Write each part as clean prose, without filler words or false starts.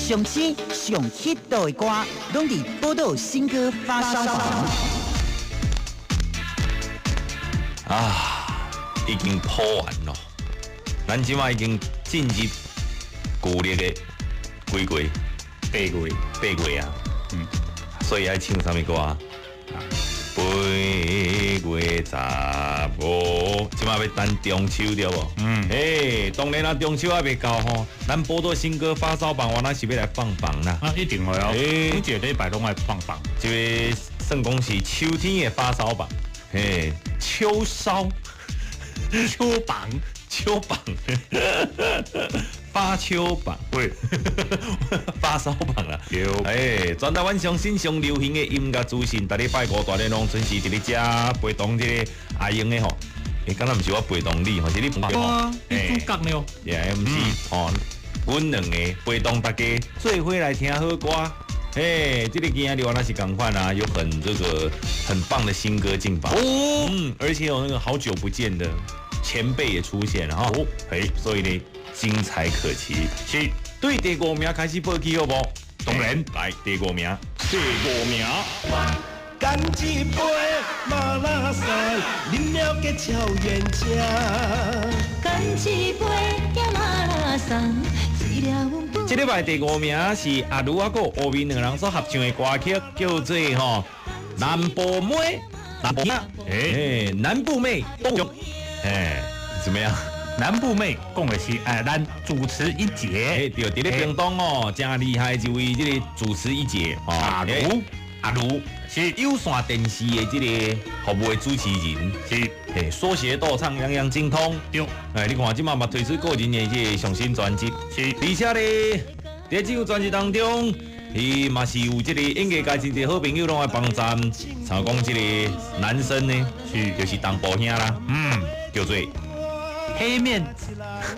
上新上 hit 的歌，攏佇寶島新歌發燒榜。啊，已經鋪完咯，咱這馬已經進入舊曆的幾月？ 8月， 8月啊。所以愛唱啥物歌啊？8月15，這馬欲等中秋對無？嗯。欸，當然啦，中秋還未到吼，咱寶島新歌發燒榜，我那是欲來放榜啦。啊，一定會哦，每一個禮拜攏愛放榜。這個算講是秋天的發燒榜，嘿，秋燒、秋榜、秋榜、發秋榜，喂，發燒榜啦。對。欸，全台灣上新上流行的音樂資訊，逐禮拜五大家攏準時佇咧遮陪同這個阿英的吼。欸，敢若毋是我陪同你吼，是你陪吼。你主角呢？也毋是吼，阮兩个陪同大家做伙來聽好歌。嘿，這個今仔日原來是仝款啊，有很這個很棒的新歌進榜哦，而且有那個好久不見的前輩也出現了哈，嘿，所以呢，精彩可期。是，對第五名開始報起好無？當然，來第五名，第五名。乾一杯馬拉松，啉了結超冤家。乾一杯馬拉松。這禮拜第五名是阿如啊，閣烏面兩人所合唱的歌曲，叫做吼南部妹，南部欸，南部妹，欸，怎麼樣？南部妹講的是哎，咱主持一姐，欸，對，佇咧屏東哦，真厲害一位這個主持一姐，阿如，阿如是有線電視的這個服務的主持人，是，嘿，說學逗唱樣樣精通，對，哎，你看這馬嘛推出個人的這個上新專輯，是，而且咧，佇這張專輯當中，伊嘛是有這個演藝界真濟好朋友攏來幫贊，像講這個男生呢，就是東部兄啦，叫做黑面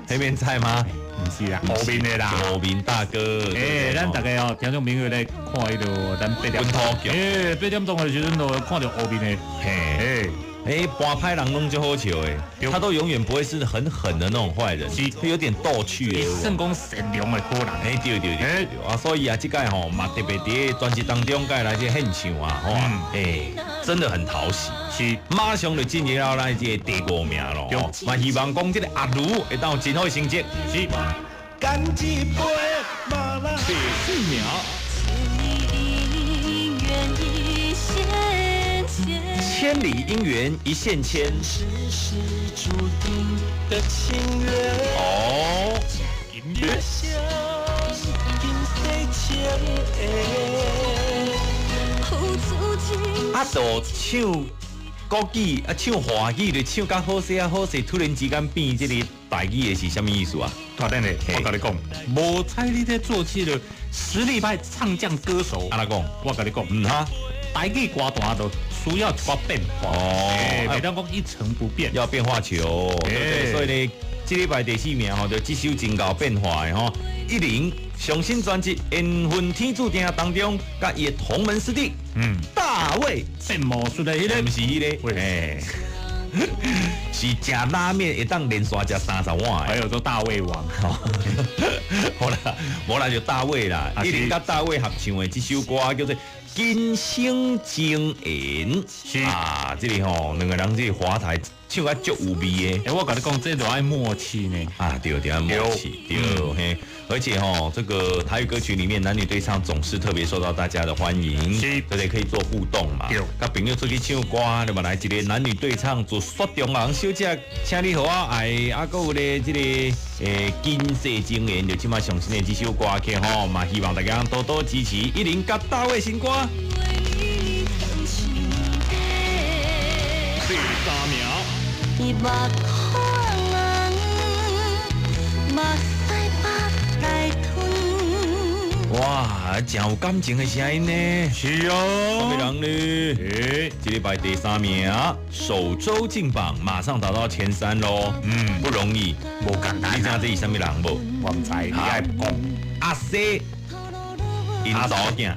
黑面菜嗎？毋是啦，烏面的啦，烏面大哥。欸，咱大家哦，聽眾朋友咧看彼個咱八點鐘，欸，8點鐘的時陣就看著烏面的，嘿，欸，半歹人攏足好笑的，他都永遠不會是很狠的那種壞人，是，有點逗趣的，算講善良的好人。欸，對對對對，啊，所以啊，這擺吼嘛特別佇專輯當中，佮來這獻唱啊，吼，欸，真的很討喜，是，馬上就進入到咱這個第五名咯，嘛希望講這個阿如會當有真好的成績，是。乾一杯馬拉第四名。千里姻緣一線牽。哦。啊，就唱國語啊，唱華語就唱甲好勢啊，好勢，突然之間變這個台語的是啥物意思啊？大等咧，我共你講，無彩你咧做這個實力派唱將歌手。按怎講？我共你講，嗯哈，台語歌壇都需要一寡變化哦，袂當講一成不變，要變化球，對不對？所以呢，這禮拜第四名吼，就這首真𠢕變化的吼，一零上新專輯《緣分天注定》當中，佮伊的同門師弟，大衛變魔術的彼个，毋是彼个，欸，是食拉麵會當連續食30碗的，還有做大胃王，好啦，無啦就大衛啦，一零佮大衛合唱的這首歌叫做《今生情緣》，是啊，這個吼兩個人這個華台唱甲足有味的。欸，我共你講，這就愛默契呢。啊，對對，默契，對嘿。而且吼，這個台語歌曲裡面男女對唱總是特別受到大家的歡迎，是，對不對？可以做互動嘛。對。佮朋友出去唱歌，你嘛來一個男女對唱，做雪中人小姐，請你予我愛，啊，閣有咧這個今世情緣，就這馬上新的這首歌曲吼，嘛希望大家多多支持一零佮大衛新歌。第三名。哇，真有感情的聲音呢！是哦，啥物人呢？欸，這禮拜第三名，首週進榜，馬上達到前三咯。不容易，無簡單。你知影這是啥物人無？我毋知，你愛講。阿西，𪜶查某囝。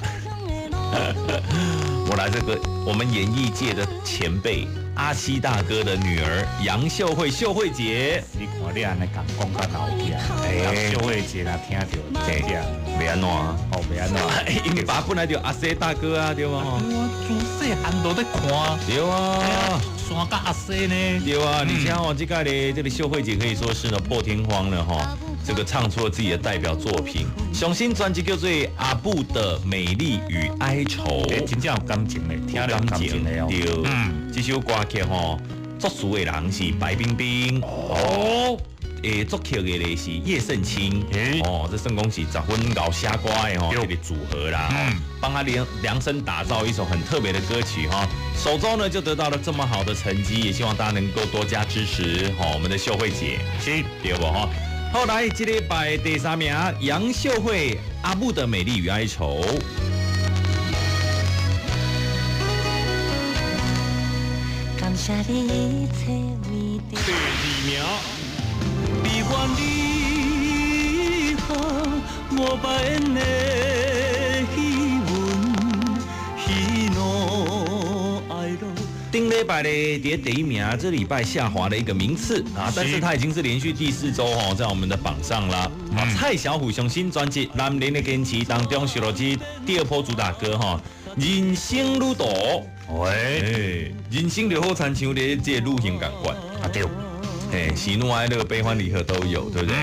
我來這個我們演藝界的前輩阿西大哥的女兒楊秀慧，秀慧姐。你看你按呢講講較老起來，楊秀慧姐若聽著，真正。袂按怎？哦，袂按怎？𪜶爸本来就阿西大哥啊，对無？我自細漢都咧看。對啊。山甲阿西呢？對啊，而且哦，這個咧，這個秀慧姐可以說是呢破天荒了哈，這個唱出了自己的代表作品，上新專輯叫做《阿布的美麗與哀愁》，真正有感情的，聽了有感情的哦。對，這首歌曲吼，作詞的人是白冰冰。哦。作曲的咧是葉盛清，哦，這算講是十分𠢕寫歌的吼，這個組合啦，幫他量身打造一首很特別的歌曲哈。首周呢就得到了這麼好的成績，也希望大家能夠多加支持吼我們的秀慧姐，是，對無吼？後來這禮拜第三名楊秀慧《阿母的美麗與哀愁》。感謝你一切為第二名。悲歡離合，無白演的戲文，喜怒哀樂。頂禮拜咧佇第一名，這禮拜下滑了一個名次啊，但是他已經是連續第四周哦，在我們的榜上啦。啊，蔡小虎上新專輯《男人的堅持》當中收錄這第二波主打歌哈，人生旅途。喂，人生就好親像咧這個旅行仝款啊對。哎，喜怒哀樂、悲歡離合都有，對不對？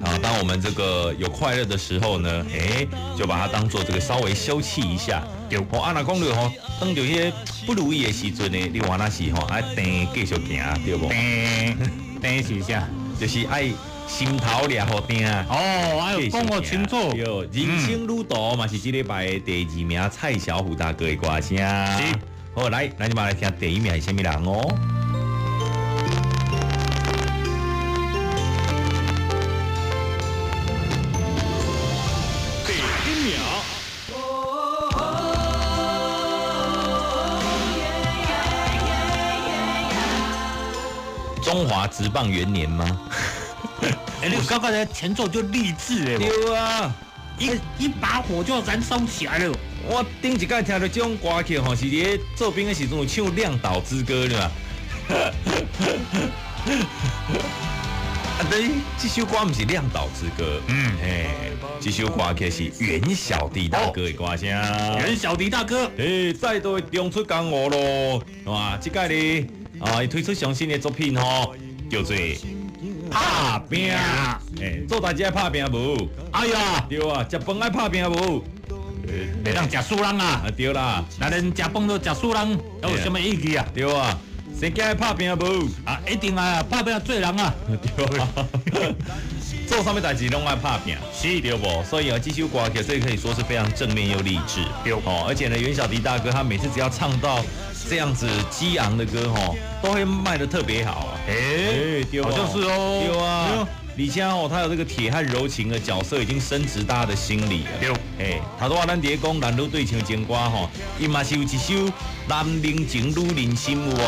啊，當我們這個有快樂的時候呢，哎，就把它當做這個稍微休憩一下。對。哦，啊，若講著吼，當著彼個不如意的時陣呢，你話那是吼，愛定繼續行，對無？定是啥？就是愛心頭掠予定。哦，愛講予清楚。對，人生旅途嘛是這禮拜第二名蔡小虎大哥的歌聲。是。好，來，咱這擺來聽第一名是啥物人哦？中華職棒元年嗎？哎，你剛剛才前奏就勵志的，對啊，一把火就燃燒起來了。我頂一擺聽到這種歌曲吼，是佇做兵的時陣有唱《亮島之歌》對吧？啊，對，這首歌毋是《亮島之歌》，嘿，這首歌曲是袁小弟大哥的歌聲。袁小弟大哥，哎，再度重出江湖咯，哇，這擺咧。啊！伊推出上新的作品吼，叫做《拍拚》。欸，做代誌愛拍拚無？哎呀，對啊，食飯愛拍拚無？袂當食輸人啊！啊對啦，若連食飯都食輸人，有啥物意義啊？對啊，生囝愛拍拚無？啊，一定啊，拍拚做人啊！對啊，做啥物代誌攏愛拍拚，是對無？所以啊，這首歌曲所以可以說是非常正面又勵志。對哦，而且呢，袁小迪大哥他每次只要唱到這樣子激昂的歌吼，都會賣得特別好啊！欸，對，好像是哦。對啊，而且哦，他有這個鐵漢柔情的角色已經深植大家的心裡了。對，欸，頭拄仔咱佇咧講男女對唱情歌吼，伊嘛是有一首《男人情女人心》有無？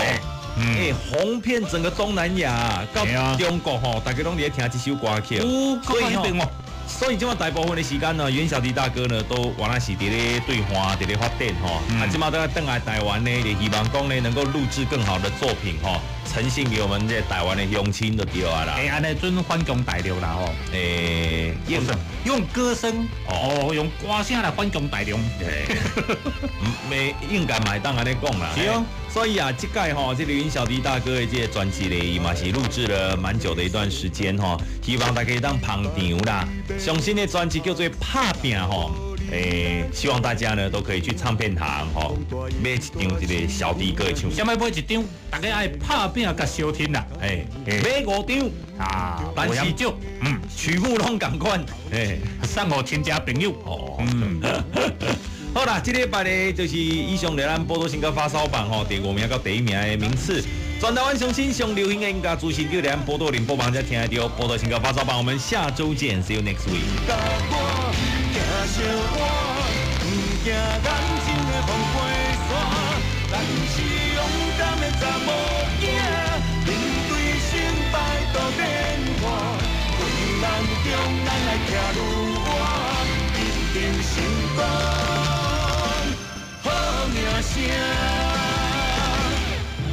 欸，紅遍整個東南亞到中國吼，大家攏佇咧聽這首歌曲。所以吼，所以這馬大部分的時間呢，袁小迪大哥呢都原來是佇咧對岸，佇咧發展吼。啊，這馬都轉來台灣呢，就希望講呢能夠錄製更好的作品吼，呈現給我們這台灣的鄉親就對啊啦。欸，按呢準反攻大陸啦吼。欸，用歌聲哦，用歌聲來反攻大陸。沒應該嘛會當按呢講啦。是哦。所以啊，這屆吼，這個袁小迪大哥的這個專輯咧，伊嘛是錄製了蠻久的一段時間吼，希望大家當捧場啦。上新的專輯叫做《拍拚》吼，欸，希望大家呢都可以去唱片行吼買一張這個小迪哥的唱片。啥物買一張？大家愛拍拚佮相聽啦。欸，買5張啊，但是少，曲目攏仝款，欸，送予親戚朋友。哦，好啦，這禮拜呢就是以上的咱報道新歌發燒榜吼，第5名到第1名的名次。全台灣上新上流行的音樂資訊，就佇咱寶島聯播網才聽得著。報道新歌發燒榜，我們下週見，See you next week。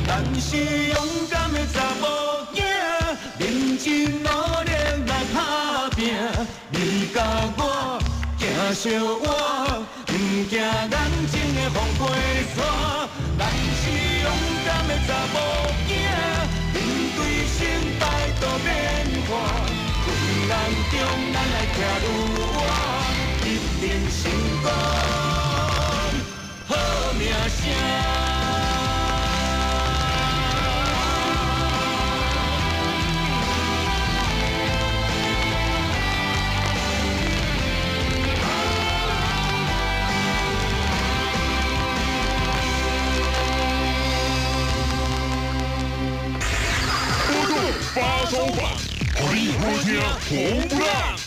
咱是勇敢的查某囝，認真努力來打拚。你佮我行相活，毋驚眼前的風過山。咱是勇敢的查某囝，面對成敗都免怕。困難中咱愛徛愈倚，一定成功，好名聲。發燒榜，予你好聽紅不讓。